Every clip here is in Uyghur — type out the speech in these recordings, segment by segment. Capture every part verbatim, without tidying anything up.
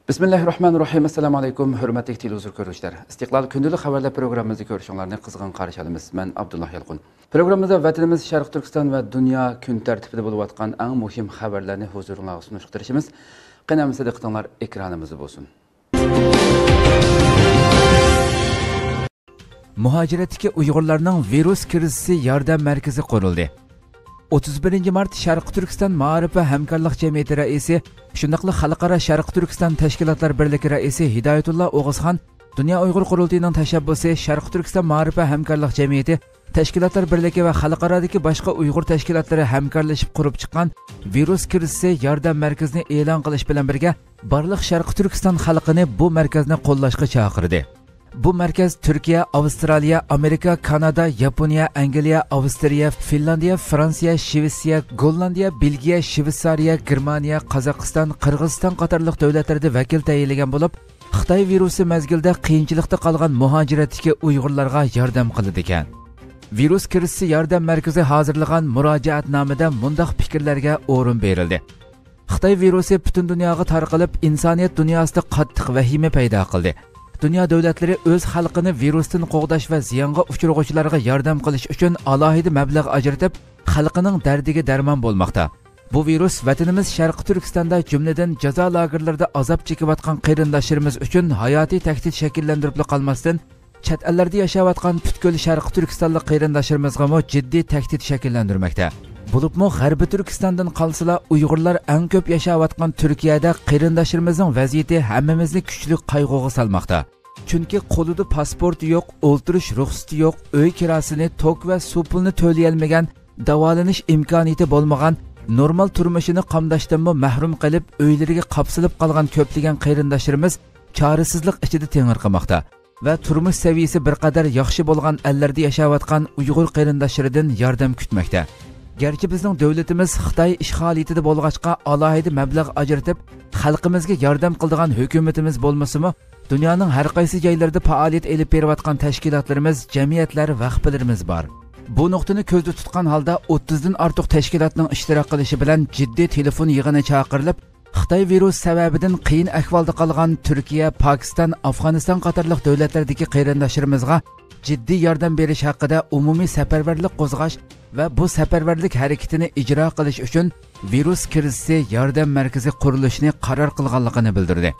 بىسمىللاھىررەھمانىررەھىم. ئەسسالامۇ ئەلەيكۇم، ھۆرمەتلىك تېلېۋىزور كۆرۈشلەر. ئىستىقلال كۈندىلىك خەۋەرلەر پروگراممىمىزدا كۆرۈشۈڭلارنى قىزغىن قارشى ئالىمىز. مەن ئابدۇللا يالقۇن. پروگراممىمىزدا ۋەتىنىمىز شەرقىي تۈركىستان ۋە دۇنيا كۈن تەرتىپىدە بولۇۋاتقان ئەڭ مۇھىم خەۋەرلەرنى ھۇزۇرۇڭلارغا سۇنۇشقا تىرىشىمىز. قېنى ئەمىسە دىققىتىڭلار ئېكرانىمىزدا بولسۇن. مۇھاجىرەتتىكى ئۇيغۇرلارنىڭ ۋىرۇس كىرىزىسى ياردەم مەركىزى قۇرۇلدى. ئوتتۇز بىرىنچى مارت شەرقىي تۈركىستان مائارىپ ۋە ھەمكارلىق جەمئىيىتى رەئىسى، شۇنداقلا خەلقئارا شەرقىي تۈركىستان تەشكىلاتلار بىرلىكى رەئىسى ھىدايەتۇللا ئوغۇزخان، دۇنيا ئۇيغۇر قۇرۇلتىيىنىڭ تەشەببۇسى، شەرقىي تۈركىستان مائارىپ ۋە ھەمكارلىق جەمئىيىتى، تەشكىلاتلار بىرلىكى ۋە خەلقئارادىكى باشقا ئۇيغۇر تەشكىلاتلىرى ھەمكارلىشىپ قۇرۇپ چىققان ۋىرۇس كىرىزىسى ياردەم مەركىزىنى ئېلان قىلىش بىلەن بىرگە، بارلىق شەرقىي تۈركىستان خەلقىنى بۇ مەركەزنى قوللاشقا چاقىردى. بۇ مەركەز تۈركىيە، ئاۋسترالىيە، ئامېرىكا، كانادا، ياپونىيە، ئەنگلىيە، ئاۋسترىيە، فىنلاندىيە، فرانسىيە، شىۋېتسىيە، گوللاندىيە، بېلگىيە، شىۋېتسارىيە، گېرمانىيە، قازاقىستان، قىرغىزىستان قاتارلىق دۆلەتلەردە ۋەكىل تەيىنلىگەن بولۇپ، خىتاي ۋىرۇسى مەزگىلىدە قىيىنچىلىقتا قالغان مۇھاجىرەتتىكى ئۇيغۇرلارغا ياردەم قىلىدىكەن. ۋىرۇس كىرىزىسى ياردەم مەركىزى ھازىرلىغان مۇراجىئەتنامىدە مۇنداق پىكىرلەرگە ئورۇن بېرىلدى. خىتاي ۋىرۇسى پۈتۈن دۇنياغا تارقىلىپ، ئىنسانىيەت دۇنياسىدا قاتتىق ۋەھىمە پەيدا قىلدى. دۇنيا دۆلەتلىرى ئۆز خەلقىنى ۋىرۇستىن قوغداش ۋە زىيانغا ئۇچرىغۇچىلارغا ياردەم قىلىش ئۈچۈن ئالاھىدە مەبلەغ ئاجرىتىپ، خەلقىنىڭ دەردىگە دەرمان بولماقتا. بۇ ۋىرۇس ۋەتىنىمىز شەرقىي تۈركىستاندا، جۈملىدىن جازا لاگېرلىرىدا ئازاب چېكىۋاتقان قېرىنداشلىرىمىز ئۈچۈن ھاياتىي تەھدىت شەكىللەندۈرۈپلا قالماستىن، چەت ئەللەردە ياشاۋاتقان پۈتكۈل شەرقىي تۈركىستانلىق قېرىنداشلىرىمىزغىمۇ جىددىي تەھدىت شەكىللەندۈرمەكتە. بولۇپمۇ غەربىي تۈركىستاندىن قالسىلا، ئۇيغۇرلار ئەڭ كۆپ ياشاۋاتقان تۈركىيەدە قېرىنداشلىرىمىزنىڭ ۋەزىيىتى ھەممىمىزنى كۈچلۈك قايغۇغا سالماقتا. چۈنكى قولىدا پاسپورتى يوق، ئولتۇرۇش رۇخسىتى يوق، ئۆي كىراسىنى، توك ۋە سۇ پۇلىنى تۆلىيەلمىگەن، داۋالىنىش ئىمكانىيىتى بولمىغان، نورمال تۇرمۇشىنى قامداشتىنمۇ مەھرۇم قىلىپ، ئۆيلىرىگە قاپسىلىپ قالغان كۆپلىگەن قېرىنداشلىرىمىز چارىسىزلىق ئىچىدە تېڭىرقىماقتا ۋە تۇرمۇش سەۋىيەسى بىر قەدەر ياخشى بولغان ئەللەردە ياشاۋاتقان ئۇيغۇر قېرىنداشلىرىدىن ياردەم كۈتمەكتە. گەرچە بىزنىڭ دۆلىتىمىز خىتاي ئىشغالىيىتىدە بولغاچقا، ئالاھىدە مەبلەغ ئاجرىتىپ، خەلقىمىزگە ياردەم قىلىدىغان ھۆكۈمىتىمىز بولمىسىمۇ، دۇنيانىڭ ھەر قايسى جايلىرىدا پائالىيەت ئېلىپ بېرىۋاتقان تەشكىلاتلىرىمىز، جەمئىيەتلەر، ۋەخپىلىرىمىز بار. بۇ نۇقتىنى كۆزدە تۇتقان ھالدا، ئوتتۇزدىن ئارتۇق تەشكىلاتنىڭ ئىشتىراك قىلىشى بىلەن جىددىي تېلېفون يىغىنى چاقىرىلىپ، خىتاي ۋىرۇسى سەۋەبىدىن قىيىن ئەھۋالدا قالغان تۈركىيە، پاكىستان، ئافغانىستان قاتارلىق دۆلەتلەردىكى قېرىنداشلىرىمىزغا جىددىي ياردەم بېرىش ھەققىدە ئومۇمىي سەپەرۋەرلىك قوزغاش ۋە بۇ سەپەرۋەرلىك ھەرىكىتىنى ئىجرا قىلىش ئۈچۈن ۋىرۇس كىرىزىسى ياردەم مەركىزى قۇرۇلۇشىنى قارار قىلغانلىقىنى بىلدۈردى.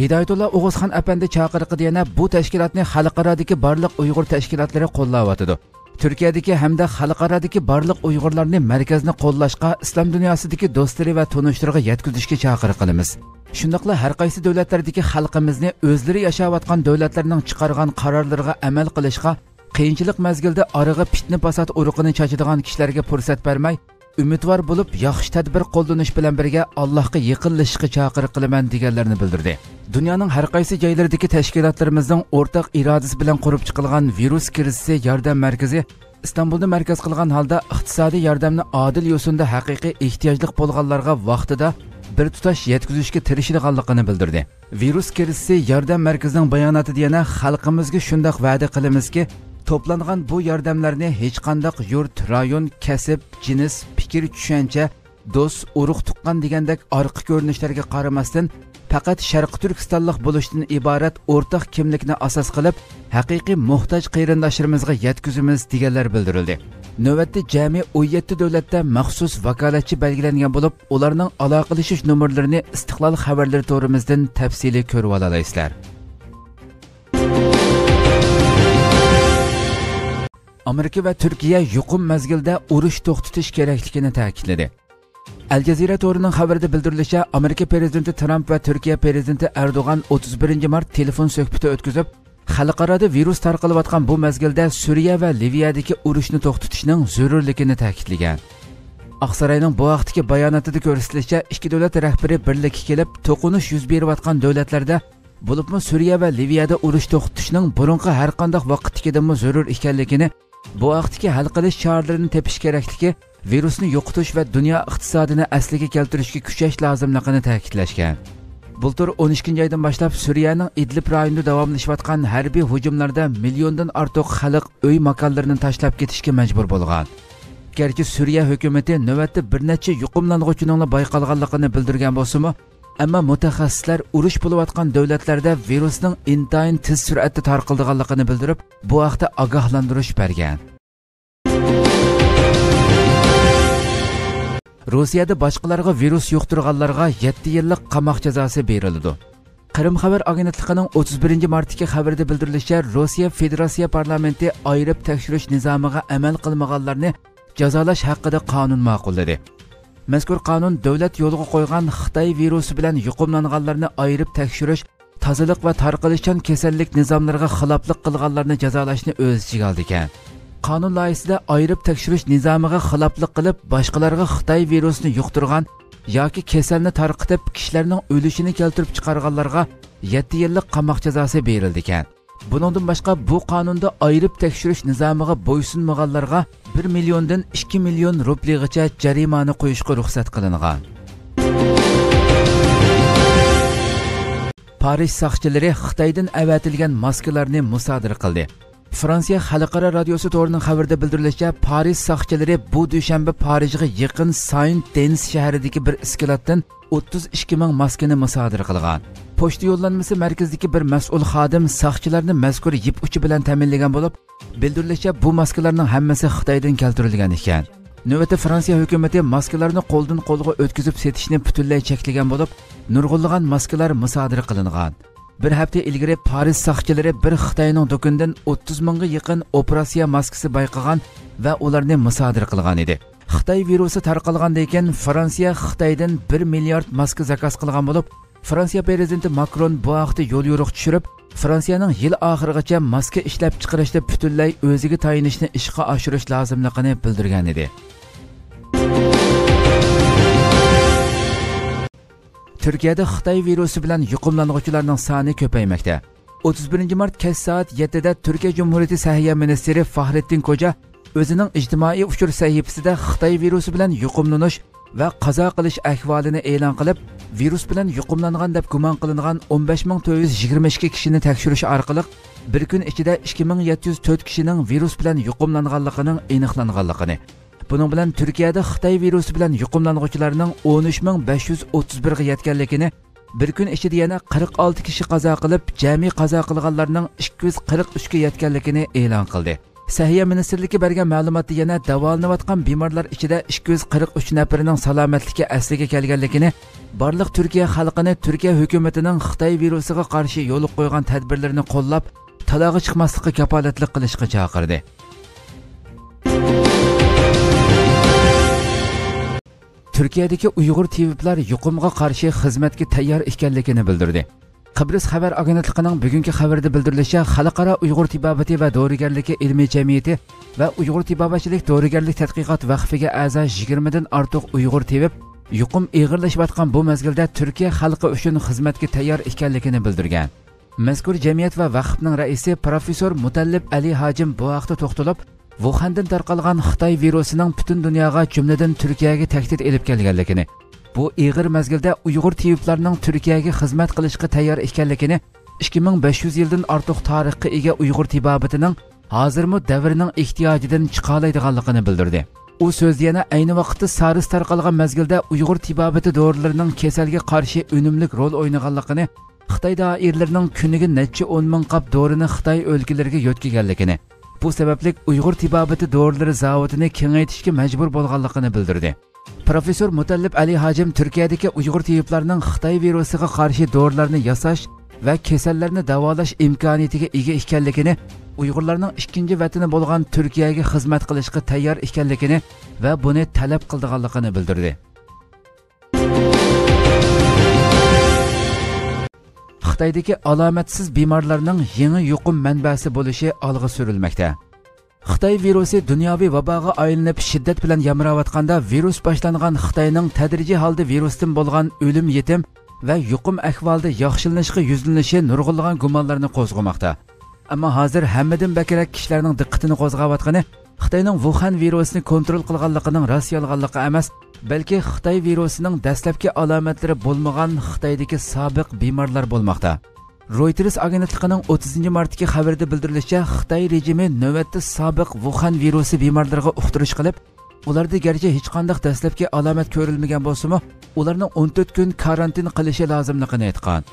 ھىدايەتۇللا ئوغۇزخان ئەپەندى چاقىرىقىدا يەنە بۇ تەشكىلاتنى خەلقئارادىكى بارلىق ئۇيغۇر تەشكىلاتلىرى قوللاۋاتىدۇ. تۈركىيەدىكى ھەمدە خەلقئارادىكى بارلىق ئۇيغۇرلارنى مەركەزنى قوللاشقا، ئىسلام دۇنياسىدىكى دوستلىرى ۋە تونۇشلىرىغا يەتكۈزۈشكە چاقىرىق قىلىمىز. شۇنداقلا ھەر قايسى دۆلەتلەردىكى خەلقىمىزنى ئۆزلىرى ياشاۋاتقان دۆلەتلەرنىڭ چىقارغان قارارلىرىغا ئەمەل قىلىشقا، قىيىنچىلىق مەزگىلىدە ئارىغا پىتنە-پاسات ئۇرۇقىنى چاچىدىغان كىشىلەرگە پۇرسەت بەرمەي، ئۈمىدۋار بولۇپ، ياخشى تەدبىر قوللىنىش بىلەن بىرگە، ئاللاھقا يېقىنلىشىشقا چاقىرىق قىلىمەن، دېگەنلەرنى بىلدۈردى. دۇنيانىڭ ھەر قايسى جايلىرىدىكى تەشكىلاتلىرىمىزنىڭ ئورتاق ئىرادىسى بىلەن قۇرۇپ چىقىلغان ۋىرۇس كىرىزىسى ياردەم مەركىزى ئىستانبۇلنى مەركەز قىلغان ھالدا ئىقتىسادىي ياردەمنى ئادىل يوسۇندا ھەقىقىي ئېھتىياجلىق بولغانلارغا ۋاقتىدا بىر تۇتاش يەتكۈزۈشكە تىرىشىدىغانلىقىنى بىلدۈردى. ۋىرۇس كىرىزىسى ياردەم مەركىزىنىڭ باياناتىدا يەنە خەلقىمىزگە شۇنداق ۋەدە قىلىمىزكى، توپلانغان بۇ ياردەملەرنى ھېچقانداق يۇرت، رايون، كەسىپ، جىنس، پىكىر، چۈشەنچە، دوست، ئۇرۇق-تۇغقان دېگەندەك ئارقا كۆرۈنۈشلەرگە قارىماستىن، پەقەت شەرقىي تۈركىستانلىق بولۇشتىن ئىبارەت ئورتاق كىملىكنى ئاساس قىلىپ، ھەقىقىي موھتاج قېرىنداشلىرىمىزغا يەتكۈزىمىز، دېگەنلەر بىلدۈرۈلدى. نۆۋەتتە جەمئىي ئون يەتتە دۆلەتتە مەخسۇس ۋاكالەتچى بەلگىلەنگەن بولۇپ، ئۇلارنىڭ ئالاقىلىشىش نومۇرلىرىنى ئىستىقلال خەۋەرلىرى تورىمىزدىن تەپسىلىي كۆرۈۋالالايسىلەر. ئامېرىكا ۋە تۈركىيە يۇقۇم مەزگىلدە ئۇرۇش توختىتىش كېرەكلىكىنى تەكىتلىدى. ئەل جەزىرە تورىنىڭ خەۋىرىدە بىلدۈرۈلۈشىچە، ئامېرىكا پىرېزىدېنتى ترامپ ۋە تۈركىيە پىرېزىدېنتى ئەردوغان ئوتتۇز بىرىنچى مارت تېلېفون سۆھبىتى ئۆتكۈزۈپ، خەلقئارادا ۋىرۇس تارقىلىۋاتقان بۇ مەزگىلدە سۈرىيە ۋە لىۋىيەدىكى ئۇرۇشنى توختىتىشنىڭ زۆرۈرلۈكىنى تەكىتلىگەن. ئاقساراينىڭ بۇ ھەقتىكى باياناتىدا كۆرسىتىلىشىچە، ئىككى دۆلەت رەھبىرى بىرلىككە كېلىپ، توقۇنۇش يۈز بېرىۋاتقان دۆلەتلەردە، بولۇپمۇ سۈرىيە ۋە لىۋىيەدە ئۇرۇش توختىتىشنىڭ بۇرۇنقى ھەرقانداق ۋاقىتتىكىدىنمۇ زۆرۈر ئىكەنلىكىنى، بۇ ھەقتىكى ھەل قىلىش چارىلىرىنى تېپىش كېرەكلىكى، ۋىرۇسنى يوقىتىش ۋە دۇنيا ئىقتىسادىنى ئەسلىگە كەلتۈرۈشكە كۈچەش لازىملىقىنى تەكىتلەشكەن. بۇلتۇر ئون ئىككىنچى ئايدىن باشلاپ سۈرىيەنىڭ ئىدلىب رايونىدا داۋاملىشىۋاتقان ھەربىي ھۇجۇملاردا مىليوندىن ئارتۇق خەلق ئۆي ماكانلىرىنى تاشلاپ كېتىشكە مەجبۇر بولغان. گەرچە سۈرىيە ھۆكۈمىتى نۆۋەتتە بىر نەچچە يۇقۇملانغۇچىنىڭلا بايقالغانلىقىنى بىلدۈرگەن بولسىمۇ، ئەمما مۇتەخەسسىسلەر ئۇرۇش بولۇۋاتقان دۆلەتلەردە ۋىرۇسنىڭ ئىنتايىن تېز سۈرئەتتە تارقىلىدىغانلىقىنى بىلدۈرۈپ، بۇ ھەقتە ئاگاھلاندۇرۇش بەرگەن. روسىيەدە باشقىلارغا ۋىرۇس يۇقتۇرغانلارغا يەتتە يىللىق قاماق جازاسى بېرىلىدۇ. قىرىم خەۋەر ئاگېنتلىقىنىڭ ئوتتۇز بىرىنچى مارتتىكى خەۋىرىدە بىلدۈرۈلۈشىچە، روسىيە فېدېراتسىيە پارلامېنتى ئايرىپ تەكشۈرۈش نىزامىغا ئەمەل قىلمىغانلارنى جازالاش ھەققىدە قانۇن ماقۇللىدى. مەزكۇر قانۇن دۆلەت يولغا قويغان خىتاي ۋىرۇسى بىلەن يۇقۇملانغانلارنى ئايرىپ تەكشۈرۈش، تازىلىق ۋە تارقىلىشچان كېسەللىك نىزاملىرىغا خىلاپلىق قىلغانلارنى جازالاشنى ئۆز ئىچىگە ئالىدىكەن. قانۇن لايىھىسىدە ئايرىپ تەكشۈرۈش نىزامىغا خىلاپلىق قىلىپ، باشقىلارغا خىتاي ۋىرۇسىنى يۇقتۇرغان ياكى كېسەلنى تارقىتىپ، كىشىلەرنىڭ ئۆلۈشىنى كەلتۈرۈپ چىقارغانلارغا يەتتە يىللىق قاماق جازاسى بېرىلىدىكەن. بۇنىڭدىن باشقا، بۇ قانۇندا ئايرىپ تەكشۈرۈش نىزامىغا بويسۇنمىغانلارغا بىر مىليوندىن ئىككى مىليون روپلىغىچە جەرىمانە قويۇشقا رۇخسەت قىلىنغان. پارىژ ساقچىلىرى خىتايدىن ئەۋەتىلگەن ماسكىلارنى مۇسادىرە قىلدى. فرانسىيە خەلقئارا رادىيوسى تورىنىڭ خەۋىرىدە بىلدۈرۈلۈشىچە، پارىژ ساقچىلىرى بۇ دۈشەنبە پارىژغا يېقىن ساينت دېنىس شەھىرىدىكى بىر ئىسكىلاتتىن ئوتتۇز ئىككى مىڭ ماسكىنى مۇسادىرە قىلغان. پوچتا يوللانمىسى مەركىزىدىكى بىر مەسئۇل خادىم ساقچىلارنى مەزكۇر يىپ ئۇچى بىلەن تەمىنلىگەن بولۇپ، بىلدۈرۈلۈشىچە، بۇ ماسكىلارنىڭ ھەممىسى خىتايدىن كەلتۈرۈلگەن ئىكەن. نۆۋەتتە فرانسىيە ھۆكۈمىتى ماسكىلارنى قولدىن قولغا ئۆتكۈزۈپ سېتىشنى پۈتۈنلەي چەكلىگەن بولۇپ، نۇرغۇنلىغان ماسكىلار مۇسادىرە قىلىنغان. بىر ھەپتە ئىلگىرى پارىژ ساقچىلىرى بىر خىتاينىڭ دۇكىنىدىن ئوتتۇز مىڭغا يېقىن ئوپېراتسىيە ماسكىسى بايقىغان ۋە ئۇلارنى مۇسادىرە قىلغان ئىدى. خىتاي ۋىرۇسى تارقالغاندىن كېيىن، فرانسىيە خىتايدىن بىر مىليارد ماسكا زاكاز قىلغان بولۇپ، فرانسىيە پىرېزىدېنتى ماكرون بۇ ھەقتە يوليورۇق چۈشۈرۈپ، فرانسىيەنىڭ يىل ئاخىرىغىچە ماسكا ئىشلەپچىقىرىشتا پۈتۈنلەي ئۆزىگە تايىنىشنى ئىشقا ئاشۇرۇش لازىملىقىنى بىلدۈرگەن ئىدى. تۈركىيەدە خىتاي ۋىرۇسى بىلەن يۇقۇملانغۇچىلارنىڭ سانى كۆپەيمەكتە. ئوتتۇز بىرىنچى مارت كەچ سائەت يەتتىدە تۈركىيە جۇمھۇرىيىتى سەھىيە مىنىستىرى فاھرېتتىن كوجا ئۆزىنىڭ ئىجتىمائىي ئۇچۇر سەھىپىسىدە خىتاي ۋىرۇسى بىلەن يۇقۇملىنىش ۋە قازا قىلىش ئەھۋالىنى ئېلان قىلىپ، ۋىرۇس بىلەن يۇقۇملانغان دەپ گۇمان قىلىنغان ئون بەش مىڭ تۆت يۈز يىگىرمە ئىككى كىشىنى تەكشۈرۈش ئارقىلىق، بىر كۈن ئىچىدە ئىككى مىڭ يەتتە يۈز تۆت كىشىنىڭ ۋىرۇس بىلەن يۇقۇملانغانلىقىنىڭ ئېنىقلانغانلىقىنى، بۇنىڭ بىلەن تۈركىيەدە خىتاي ۋىرۇسى بىلەن يۇقۇملانغۇچىلارنىڭ ئون ئۈچ مىڭ بەش يۈز ئوتتۇز بىرگە يەتكەنلىكىنى، بىر كۈن ئىچىدە يەنە قىرىق ئالتە كىشى قازا قىلىپ، جەمئىي قازا قىلغانلارنىڭ ئىككى يۈز قىرىق ئۈچكە يەتكەنلىكىنى ئېلان قىلدى. سەھىيە مىنىستىرلىكى بەرگەن مەلۇماتتا يەنە داۋالىنىۋاتقان بىمارلار ئىچىدە ئىككى يۈز قىرىق ئۈچ نەپىرىنىڭ سالامەتلىكى ئەسلىگە كەلگەنلىكىنى، بارلىق تۈركىيە خەلقىنى تۈركىيە ھۆكۈمىتىنىڭ خىتاي ۋىرۇسىغا قارشى يولغا قويغان تەدبىرلىرىنى قوللاپ، تالاغا چىقماسلىققا كاپالەتلىك قىلىشقا چاقىردى. تۈركىيەدىكى ئۇيغۇر تېۋىپلار يۇقۇمغا قارشى خىزمەتكە تەييار ئىكەنلىكىنى بىلدۈردى. قىبرىس خەۋەر ئاگېنتلىقىنىڭ بۈگۈنكى خەۋىرىدە بىلدۈرۈلۈشىچە، خەلقئارا ئۇيغۇر تېبابىتى ۋە دورىگەرلىكى ئىلمىي جەمئىيىتى ۋە ئۇيغۇر تېبابەتچىلىك دورىگەرلىك تەتقىقات ۋەقفىگە ئەزا يىگىرمىدىن ئارتۇق ئۇيغۇر تېۋىپ، يۇقۇم ئېغىرلىشىۋاتقان بۇ مەزگىلدە تۈركىيە خەلقى ئۈچۈن خىزمەتكە تەييار ئىكەنلىكىنى بىلدۈرگەن. مەزكۇر جەمئىيەت ۋە ۋەقىپنىڭ رەئىسى پروفېسسور مۇتەللىپ ئەلى ھاجىم بۇ ھەقتە توختىلىپ، ۋۇخەندىن تارقالغان خىتاي ۋىرۇسىنىڭ پۈتۈن دۇنياغا، جۈملىدىن تۈركىيەگە تەھدىت ئېلىپ كەلگەنلىكىنى، بۇ ئېغىر مەزگىلدە ئۇيغۇر تېۋىپلارنىڭ تۈركىيەگە خىزمەت قىلىشقا تەييار ئىكەنلىكىنى، ئىككى مىڭ بەش يۈز يىلدىن ئارتۇق تارىخقا ئىگە ئۇيغۇر تېبابىتىنىڭ ھازىرمۇ دەۋرنىڭ ئېھتىياجىدىن چىقالايدىغانلىقىنى بىلدۈردى. ئۇ سۆزىدە يەنە ئەينى ۋاقىتتا سارس تارقالغان مەزگىلدە ئۇيغۇر تېبابىتى دورىلىرىنىڭ كېسەلگە قارشى ئۈنۈملۈك رول ئوينىغانلىقىنى، خىتاي دائىرىلىرىنىڭ كۈنىگە نەچچە ئون مىڭ قاپ دورىنى خىتاي ئۆلكىلىرىگە يۆتكىگەنلىكىنى، بۇ سەۋەبلىك ئۇيغۇر تېبابىتى دورىلىرى زاۋۇتىنى كېڭەيتىشكە مەجبۇر بولغانلىقىنى بىلدۈردى. پروفېسسور مۇتەللىپ ئەلى ھاجىم تۈركىيەدىكى ئۇيغۇر تېۋىپلارنىڭ خىتاي ۋىرۇسىغا قارشى دورىلارنى ياساش ۋە كېسەللەرنى داۋالاش ئىمكانىيىتىگە ئىگە ئىكەنلىكىنى، ئۇيغۇرلارنىڭ ئىككىنچى ۋەتىنى بولغان تۈركىيەگە خىزمەت قىلىشقا تەييار ئىكەنلىكىنى ۋە بۇنى تەلەپ قىلىدىغانلىقىنى بىلدۈردى. خىتايدىكى ئالامەتسىز بىمارلارنىڭ يېڭى يۇقۇم مەنبەسى بولۇشى ئالغا سۈرۈلمەكتە. خىتاي ۋىرۇسى دۇنياۋى ۋاباغا ئايلىنىپ، شىددەت بىلەن يامراۋاتقاندا، ۋىرۇس باشلانغان خىتاينىڭ تەدرىجىي ھالدا ۋىرۇستىن بولغان ئۆلۈم يېتىم ۋە يۇقۇم ئەھۋالىدا ياخشىلىنىشقا يۈزلىنىشى نۇرغۇنلىغان گۇمانلارنى قوزغىماقتا. ئەمما ھازىر ھەممىدىن بەكرەك كىشىلەرنىڭ دىققىتىنى قوزغاۋاتقىنى خىتاينىڭ ۋۇخەن ۋىرۇسىنى كونترول قىلغانلىقىنىڭ راست يالغانلىقى ئەمەس، بەلكى خىتاي ۋىرۇسىنىڭ دەسلەپكى ئالامەتلىرى بولمىغان خىتايدىكى سابىق بىمارلار بولماقتا. رويتېرس ئاگېنتلىقىنىڭ ئوتتۇزىنچى مارتتىكى خەۋىرىدە بىلدۈرۈلۈشىچە، خىتاي رېجىمى نۆۋەتتە سابىق ۋۇخەن ۋىرۇسى بىمارلىرىغا ئۇقتۇرۇش قىلىپ، ئۇلاردا گەرچە ھېچقانداق دەسلەپكى ئالامەت كۆرۈلمىگەن بولسىمۇ، ئۇلارنىڭ ئون تۆت كۈن كارانتىن قىلىشى لازىملىقىنى ئېيتقان.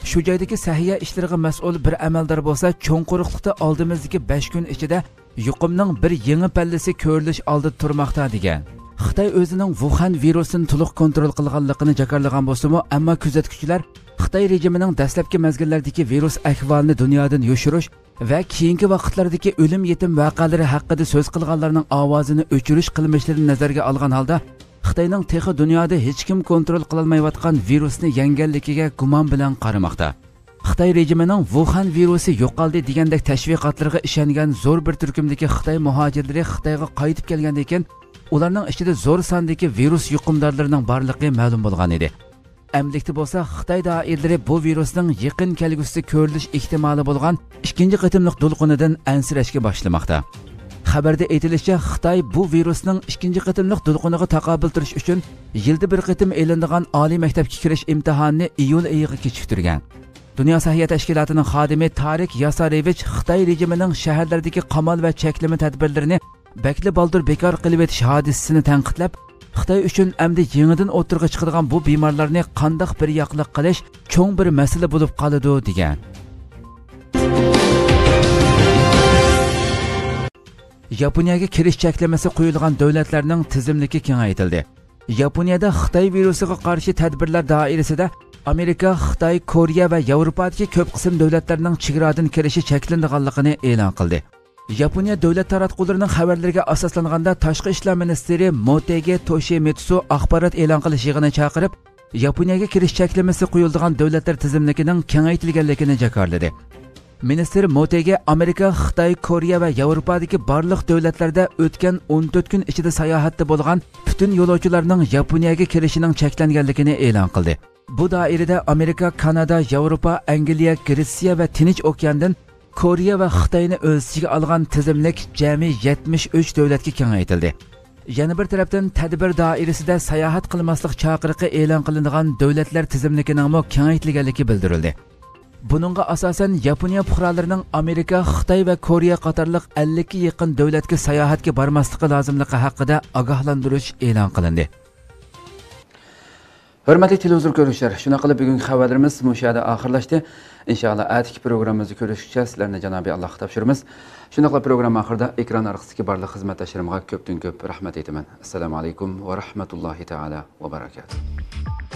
شۇ جايدىكى سەھىيە ئىشلىرىغا مەسئۇل بىر ئەمەلدار بولسا، چوڭ قۇرۇقلۇقتا ئالدىمىزدىكى بەش كۈن ئىچىدە يۇقۇمنىڭ بىر يېڭى پەللىسى كۆرۈلۈش ئالدىدا تۇرماقتا، دېگەن. خىتاي ئۆزىنىڭ ۋۇخەن ۋىرۇسىنى تولۇق كونترول قىلغانلىقىنى جاكارلىغان بولسىمۇ، ئەمما كۆزەتكۈچىلەر خىتاي رېجىمىنىڭ دەسلەپكى مەزگىللەردىكى ۋىرۇس ئەھۋالىنى دۇنيادىن يوشۇرۇش ۋە كېيىنكى ۋاقىتلاردىكى ئۆلۈم يېتىم ۋەقەلىرى ھەققىدە سۆز قىلغانلارنىڭ ئاۋازىنى ئۆچۈرۈش قىلمىشلىرىنى نەزەرگە ئالغان ھالدا، خىتاينىڭ تېخى دۇنيادا ھېچكىم كونترول قىلالمايۋاتقان ۋىرۇسنى يەڭگەنلىكىگە گۇمان بىلەن قارىماقتا. خىتاي رېجىمىنىڭ ۋۇخەن ۋىرۇسى يوقالدى دېگەندەك تەشۋىقاتلىرىغا ئىشەنگەن زور بىر تۈركۈمدىكى خىتاي مۇھاجىرلىرى خىتايغا قايتىپ كەلگەندىن كېيىن، ئۇلارنىڭ ئىچىدە زور ساندىكى ۋىرۇس يۇقۇمدارلىرىنىڭ بارلىقى مەلۇم بولغان ئىدى. ئەمدىلىكتە بولسا خىتاي دائىرىلىرى بۇ ۋىرۇسنىڭ يېقىن كەلگۈسىدە كۆرۈلۈش ئېھتىمالى بولغان ئىككىنچى قېتىملىق دولقۇنىدىن ئەنسىرەشكە باشلىماقتا. خەۋەردە ئېيتىلىشىچە، خىتاي بۇ ۋىرۇسنىڭ ئىككىنچى قېتىملىق دولقۇنىغا تاقابىل تۇرۇش ئۈچۈن يىلدا بىر قېتىم ئېلىنىدىغان ئالىي مەكتەپكە كىرىش ئىمتىھانىنى ئىيۇل ئېيىغا كېچىكتۈرگەن. دۇنيا سەھىيە تەشكىلاتىنىڭ خادىمى تارىك ياسارېۋىچ خىتاي رېجىمىنىڭ شەھەرلەردىكى قامال ۋە چەكلىمە تەدبىرلىرىنى بەكلا بالدۇر بىكار قىلىۋېتىش ھادىسىسىنى تەنقىدلەپ، خىتاي ئۈچۈن ئەمدى يېڭىدىن ئوتتۇرىغا چىقىدىغان بۇ بىمارلارنى قانداق بىر ياقلىق قىلىش چوڭ بىر مەسىلە بولۇپ قالىدۇ، دېگەن. ياپونىيەگە كىرىش چەكلىمىسى قويۇلغان دۆلەتلەرنىڭ تىزىملىكى كېڭەيتىلدى. ياپونىيەدە خىتاي ۋىرۇسىغا قارشى تەدبىرلەر دائىرىسىدە ئامېرىكا، خىتاي، كورېيە ۋە ياۋروپادىكى كۆپ قىسىم دۆلەتلەرنىڭ چېگرادىن كىرىشى چەكلىنىدىغانلىقىنى ئېلان قىلدى. ياپونىيە دۆلەت تاراتقۇلىرىنىڭ خەۋەرلىرىگە ئاساسلانغاندا، تاشقى ئىشلار مىنىستىرى موتېگى توشىمىتسۇ ئاخبارات ئېلان قىلىش يىغىنى چاقىرىپ، ياپونىيەگە كىرىش چەكلىمىسى قويۇلىدىغان دۆلەتلەر تىزىملىكىنىڭ كېڭەيتىلگەنلىكىنى جاكارلىدى. مىنىستىر موتېگى ئامېرىكا، خىتاي، كورېيە ۋە ياۋروپادىكى بارلىق دۆلەتلەردە ئۆتكەن ئون تۆت كۈن ئىچىدە ساياھەتتە بولغان پۈتۈن يولۇچىلارنىڭ ياپونىيەگە كىرىشىنىڭ چەكلەنگەنلىكىنى ئېلان قىلدى. بۇ دائىرىدە ئامېرىكا، كانادا، ياۋروپا، ئەنگلىيە، گرېتسىيە ۋە تىنچ ئوكياندىن كورېيە ۋە خىتاينى ئۆز ئىچىگە ئالغان تىزىملىك جەمئىي يەتمىش ئۈچ دۆلەتكە كېڭەيتىلدى. يەنە بىر تەرەپتىن، تەدبىر دائىرىسىدە ساياھەت قىلماسلىق چاقىرىقى ئېلان قىلىنىدىغان دۆلەتلەر تىزىملىكىنىڭمۇ كېڭەيتىلگەنلىكى بىلدۈرۈلدى. بۇنىڭغا ئاساسەن، ياپونىيە پۇقرالىرىنىڭ ئامېرىكا، خىتاي ۋە كورېيە قاتارلىق ئەللىككە يېقىن دۆلەتكە ساياھەتكە بارماسلىقى لازىملىقى ھەققىدە ئاگاھلاندۇرۇش ئېلان قىلىندى. ھۆرمەتلىك تېلېۋىزور كۆرۈشلەر، شۇنداق قىلىپ بۈگۈنكى خەۋەرلىرىمىز مۇشۇ يەردە ئاخىرلاشتى. ئىنشائاللا، ئەتىكى پروگراممىمىزدا كۆرۈشكىچە سىلەرنى جانابى ئاللاھقا تاپشۇرىمىز. شۇنداقلا پروگرامما ئاخىرىدا ئېكران ئارقىسىدىكى بارلىق خىزمەتداشلىرىمغا كۆپتىن كۆپ رەھمەت ئېيتىمەن. ئەسسالامۇ ئەلەيكۇم ۋە رەھمەتۇللاھى تەئالا ۋە بەرەكاتۇھ.